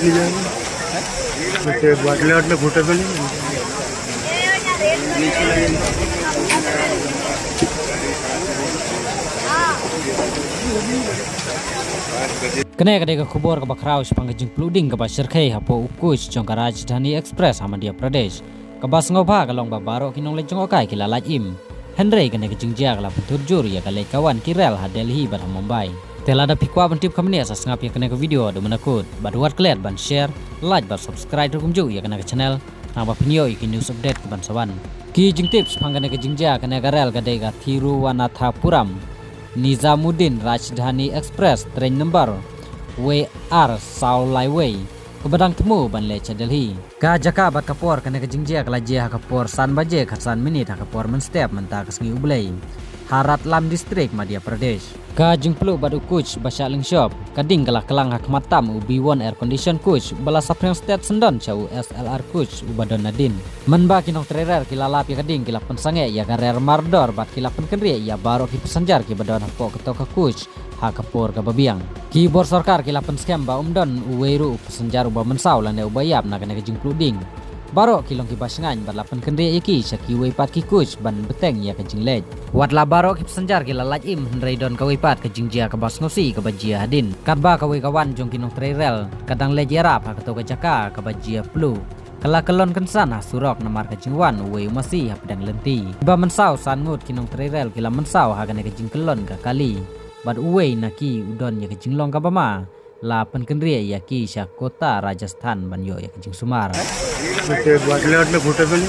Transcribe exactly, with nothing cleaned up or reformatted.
नहीं जाएगा। वैसे बाटले वाटले फूटे तो नहीं। Kane ka dei ka khubor kaba khraw shaphang ka jingpluh ding kaba shyrkhei hapoh u coach jong ka Rajdhani Express ha Madhya Pradesh. Kaba sngewbha ka long ba baroh ki nongleit jngohkai ki la lait im. Hynrei kane ka jingjia ka la pyntur jur ïa ka leit ka wan ki rel ha Delhi bad ha Mumbai. Te lada phi kwah ban tip kham bniah, sa sngap ïa kane ka video haduh mynta kut bad wat klet ban share, like bad subscribe ruh kumjuh ïa kane ka channel, naba phin ïoh ïa ki news update kiban sa wan. Ki jingtip shaphang kane ka jingjia kane ka rel ka dei ka Thiruvananthapuram Nizamuddin Rajdhani Express, train number wei ar saw lai wei, kaba dang thmu ban leit sha Delhi. Ka jaka bad ka por kane ka jingjia ka la jia ha ka por san baje khatsan minit ha ka por mynstep mynta ka sngi U Blei, ha Ratlam District, Madhya Pradesh. Ka jingpluh bad u coach ba shah lyngshop, ka ding ka la klang ha khmat tam u B one air condition coach ba la saphriang stet syndon sha u S L R coach uba don nadien. Mynba ki nongtrei rel ki la lap ïa ka ding, ki la pynsangeh ïa ka rer mardor bad ki la pynkynriah ïa baroh ki passenger kiba don hapoh kato ka coach ha ka por kaba biang. Ki bor sorkar ki la pynskhem ba ym don uwei ruh u passenger uba mynsaw lane uba ïap na kane ka jingpluh ding. Baroh ki long kiba shngaiñ bad la pynkynriah ïa ki sha kiwei pat ki coach ban bteng ïa ka jingleit. Wat la baroh ki passenger ki la lait im, hynrei don kawei pat ka jingjia kaba sngewsih kaba jia hadien. Katba kawei ka van jong ki nongtrei rel ka dang leit ïarap ha kato ka jaka kaba jia pluh, ka la kyllon kynsan ha surok namar ka jingwan uwei u masi hapdeng lynti. Kiba mynsaw san ngut ki nongtrei rel ki la mynsaw ha kane ka jingkyllon ka kali, bad uwei na ki u don ïa ka jinglong kaba ma, la pynkynriah ïa ki sha kota Rajasthan ban ïoh ïa ka jingsumar. वैसे बाटले वाटले फूटे तो नहीं?